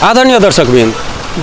आदरणीय दर्शकवृन्द,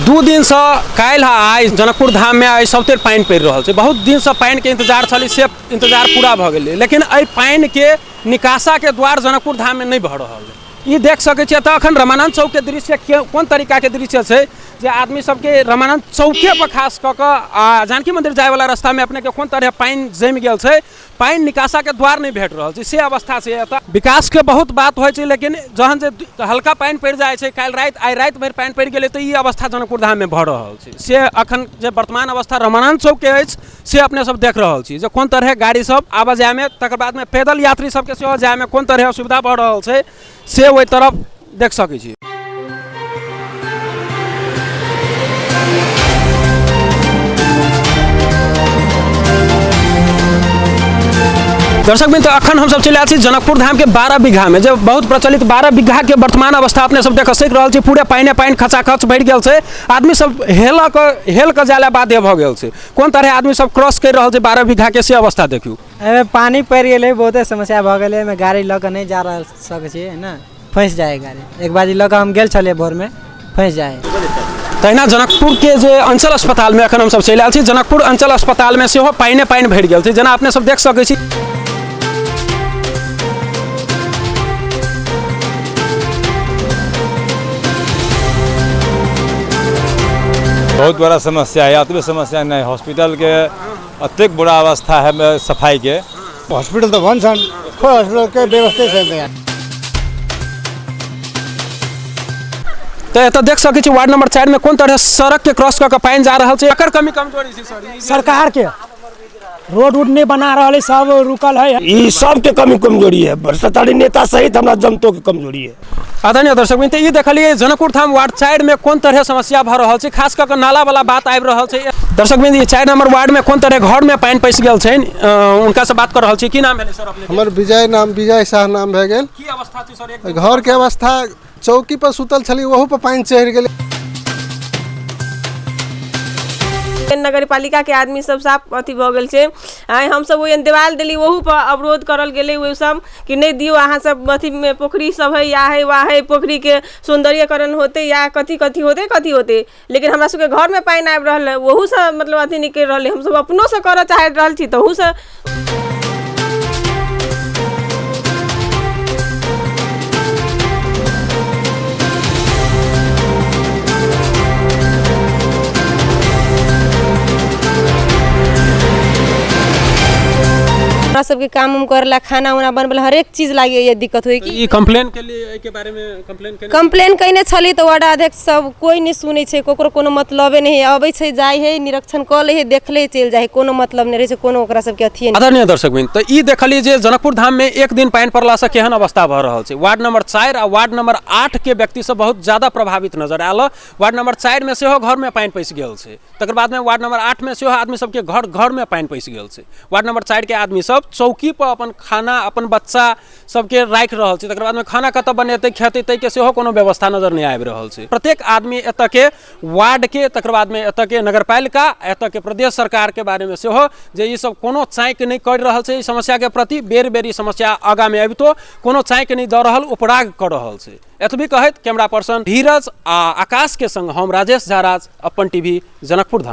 2 दिनसँ काल्हि आ आइ जनकपुर धाममे आइ सबतरि पानि पड़ि रहल छै। बहुत दिनसँ पानिके इंतजार छलै, से इंतजार पूरा भऽ गेलै, लेकिन एहि पानिके निकासाके द्वार जनकपुर धाममे नहि भऽ रहल है। ई देख सकै छियै तऽ अखन रमानंद चौकके दृश्य कोन तरीकाके दृश्य छै जे आदमी सबके रमानंद चौके पर खास कऽ कऽ आ जानकी मंदिर जायवला रास्तामे अपनेके कोन तरह पानि जमि गेल छै, पानि निकासाके द्वार नहि भेट रहल छै, से अवस्था छै। एतऽ विकासके बहुत बात होइ छै, लेकिन जहन जे हल्का पानि पड़ि जाइ छै, काल्हि राति आइ राति भरि पानि पड़ि गेलै तऽ ई अवस्था जनकपुर धाममे भऽ रहल छै। से अखन जे वर्तमान अवस्था रमानंद चौकके अछि से अपने सब देख रहल छी जे कोन तरहे गाड़ी सब आबऽ जायमे, तकर बादमे पैदल यात्री सबके सेहो जायमे कोन तरहे असुविधा भऽ रहल छै से ओहि तरफ देख सकै छी। दर्शक मित्र, अखन हमसब चलि आयल छी जनकपुर धाम के 12 बीघा में, जे बहुत प्रचलित 12 बीघा के वर्तमान अवस्था अपने सब देख सक रहल छी। पूरे पानि पानि खचाखच भरि गेल छै, आदमी सब हेल कऽ जाय लए बाध्य भऽ गेल छै। कोन तरह आदमी सब क्रॉस करि रहल छै 12 बीघा के से अवस्था देखियौ। एहिमे पानि पड़ि गेलै, बहुते समस्या भऽ गेलै, एहिमे गाड़ी लऽ कऽ नहि जा रहल सकै छियै ने, फँसि जाइ है गाड़ी। एक बार लऽ कऽ हम गेल छलियै भोरमे, फँसि जाइ है। तहिना जनकपुर के जे अंचल अस्पताल में अखन हमसब चलि आयल छी। जनकपुर अंचल अस्पताल में सेहो पानिए पानि भरि गेल छै, जेना अपने सब देख सकै छी। बहुत बड़ा समस्या है, अतबे समस्या नहीं, हॉस्पिटल के अतेक बुरा अवस्था है सफाई के। हॉस्पिटल तो भन्छन्, खोइ हॉस्पिटल के व्यवस्था छैन यहाँ। तऽ एतऽ देख सकै छी वार्ड नंबर 4 में कोन तरह सड़क के क्रॉस कऽ के पानि जा रहल छै। एकर कमी कमजोरी छै सर, सरकार के रोड उड नहीं बना रहल है, सब रुकल है। ई सब के कमी कमजोरी है, भ्रष्टाचारी नेता सहित हमरा जनतो के कमजोरी है। आदरणीय दर्शक मित्र, ई देखलियै जनकपुर धाम वार्ड 4 में कोन तरह समस्या भऽ रहल छै, खास कऽ के नाला वाला बात आबि रहल छै। दर्शक मित्र, ई 4 नंबर वार्ड में कोन तरह घर में पानि पैसि गेल छै, उनका से बात कर रहल छी। की नाम भेलै सर अपने? हमर विजय नाम, विजय शाह नाम भए गेल। की अवस्था छै सर? एक घर के अवस्था, चौकी पर सुतल छली ओहू पर पानि चढ़ि गेलै। नगर पालिका के आदमी सब साफ अथी भऽ गेल छै। आइ हमसब ओहि देवाल देली ओहू पर अवरोध करल गेलै ओहि सब कि नहि दियौ अहाँ सब, अथी में पोखरी सब है या है वा है, पोखरी के सौंदर्यकरण होतै या कथी कथी होतै कथी होतै, लेकिन हमरा सबके घर में पानि आबि रहल है ओहूसँ मतलब अथी निकलि रहल है। हमसब अपनोसँ करऽ चाहि रहल छी तहूसँ। हमरा सबके काम उम करेला, खाना उना बनबेला, हरेक चीज लागे ये दिक्कत होई कि ई कंप्लेन के लिए एहि के बारे में कंप्लेन केने? कंप्लेन कयने छली तऽ वार्ड अध्यक्ष सब कोई नहीं सुनै छै, ककरो कोनो मतलबे नहीं है। अबै छै जाइ है, निरीक्षण कऽ लै है, देख लै चलि जाइ है, कोनो मतलब नहीं रहै छै, कोनो ओकरा सबके अथिए नहि। आदरणीय दर्शक वृन्द, तऽ ई देखलियै जे जनकपुर धाम में एक दिन पानि पड़लासँ केहन अवस्था भऽ रहल छै। वार्ड नंबर 4 आ वार्ड नंबर 8 के व्यक्ति सब बहुत ज्यादा प्रभावित नजर आयल। वार्ड नंबर 4 में सेहो घर में पानि पैसि गेल छै, तकर बाद में वार्ड नंबर 8 में सेहो आदमी सबके घर घर में पानि पैसि गेल छै। वार्ड नंबर 4 के आदमी सब चौकी पर अपन खाना अपन बच्चा सबके राखि रहल छै, तकर बाद में खाना कतऽ बनेतै खेतै ताहिके सेहो कोनो व्यवस्था नजर नहि आबि रहल छै। प्रत्येक आदमी एतऽ के वार्ड के, तकर बाद में एतऽ के नगरपालिका, एतऽ के प्रदेश सरकार के बारे में सेहो जे ई सब कोनो चाँकि नहि करि रहल छै। ई समस्या के प्रति बेर बेर ई समस्या आगाँ में अबितो कोनो चाँकि नहि दऽ रहल, उपराग कऽ रहल छै। एतबी कहैत कैमरा पर्सन धीरज आ आकाश के संग हम राजेश झा राज, अपन टीवी, जनकपुर धाम।